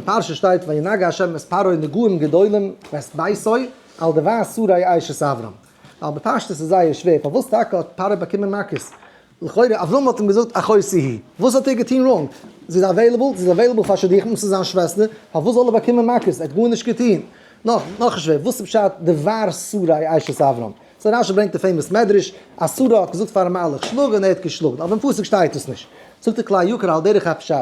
פרשה שטייט וינגע ה' את פרעה נגעים גדולים ואת ביתו על דבר שרי אשת אברהם. ווייל בפשטות איז זייער שווער, פארוואס טאקע האט פרעה באקומען מכות? לכאורה אברהם האט אים געזאגט אחותי היא, וואס האט ער געטון wrong? זי איז available, זי איז available פאר שידוכים, ס'איז זיין שוועסטער, פארוואס זאל ער באקומען מכות? ער האט גארנישט געטון. נאך, נאך שווער, וואס איז פשט דבר שרי אשת אברהם? so רשי ברענגט די famous מדרש אז שרה האט געזאגט פארן מלאך שלאג און ער האט געשלאגן, אבער אין פסוק שטייט דאס נישט. זאגט דער כלי יקר על דרך הפשט,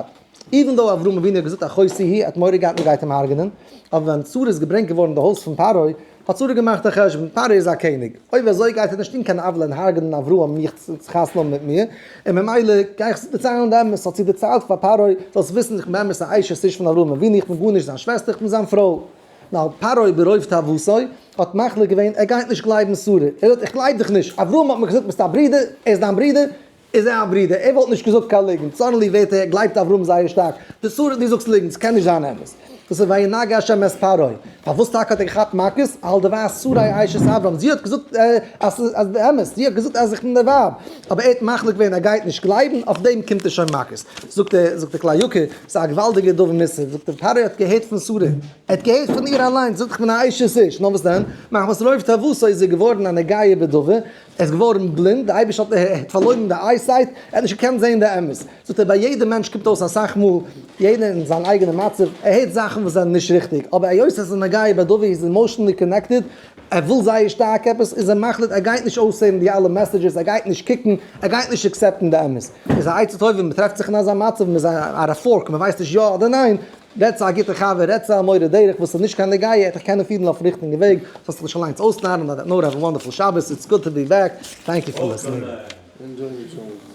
even though אברהם אבינו האט געזאגט אחותי היא, ער האט מורא געהאט מען גייט אים הרג'נען, אבער ווען שרה איז געברענגט געווארן אין די הויז פון פרעה, האט שרה געמאכט א חשבון, פרעה איז א קעניג, אויב אזוי גייט ער נישט טון קיין עוולה און הרג'נען אברהם מיך צו חתונה האבן מיט מיר, און ממילא גיי איך דערציילן די אמת, האט זי דערציילט פאר פרעה, זאלסט וויסן איך בין באמת א אשת איש פון אברהם אבינו, איך בין גארנישט זיין שוועסטער, איך בין זיין פרוי. נאר פרעה ברוב תאוותו האט מחליט געווען ער גייט נישט גלייבן שרה, ער זאגט איך גלייב דיך נישט, אברהם האט מיר געזאגט ביסט א ברודער, ער איז דיין ברודער, איז ער א ברודער, ער וואלט נישט געזאגט קיין ליגנט, suddenly ווערט ער, גלייבט אברהם זייער שטארק, די שרה דו זאגסט ליגנט, ס'קען נישט זיין אמת. דאס איז וינגע השם את פרעה, פארוואס טאקע האט ער געכאפט מכות, על דבר שרי אשת אברהם, זי האט געזאגט אז ס'איז די אמת, זי האט געזאגט אז איך בין די ווייב, אבער ער האט מחליט געווען ער גייט נישט גלייבן, אויף דעם קומט ער שוין מכות. זאגט דער זאגט דער כלי יקר, ס'איז א געוואלדיגע דבר מוסר, זאגט ער, פרעה האט געהערט פון שרה, ער האט געהערט פון איר אליינס, זאגט איך בין א אשת איש, נאר וואס דען, מחמת רוב תאוותו איז ער געווארן א נוגע בדבר, ער איז געווארן בלינד, די אייבערשטער האט ער האט פארלוירן די eyesight, ער האט נישט געקענט זען די אמת, זאגט ער, ביי יעדע מענטש קומט אויס אסאך מאל, יעדער אין זיין אייגענע מצב, ער הערט זאכן וואס זענען נישט ריכטיג, אבער היות עס איז נוגע בדבר, איז emotionally connected, ער וויל זייער שטארק עפעס, איז ער מחליט ער גייט נישט אויסהערן די אלע messages, ער גייט נישט קוקן, ער גייט נישט accept ן די אמת. איז א עצה טובה ווען מ'טרעפט זיך אין אזא מצב, מ'איז at a fork, מ'ווייסט נישט יא אדער ניין, רעד צו א גוטע חבר, רעד צו א מורה דרך וואס איז נישט קיין נגיעה, ער וועט דיך קענען פירן אויפן ריכטיגן וועג, זאלסט זיך נישט אליינס אויסנארן, on that note have a wonderful שבת, it's good to be back, thank you for listening. Enjoy your.